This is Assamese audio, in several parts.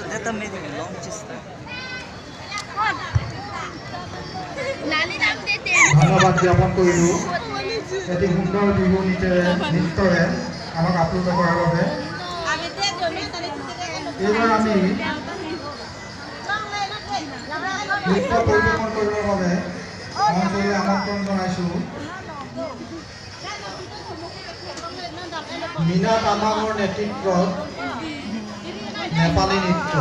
That's amazing. Long chista. ধন্যবাদ জ্ঞাপন কৰিলোঁ এটি সুন্দৰ বিহু নৃত্যৰে আমাক আপ্লুত কৰাৰ বাবে। এইবাৰ আমি নৃত্য পৰিৱেশন কৰিবৰ বাবে মঞ্চলৈ আমন্ত্ৰণ জনাইছোঁ মীনা তামাঙৰ নেতৃত্বত নেপালী নৃত্য।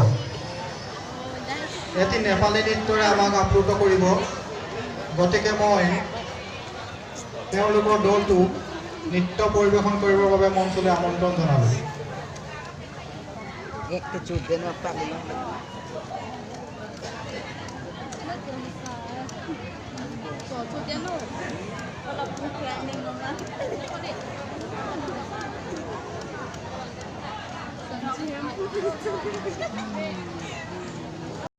এটি নেপালী নৃত্যৰে আমাক আপ্লুত কৰিব। গতিকে মই তেওঁলোকৰ দলটোক নৃত্য পৰিৱেশন কৰিবৰ বাবে মঞ্চলৈ আমন্ত্ৰণ জনালোঁ।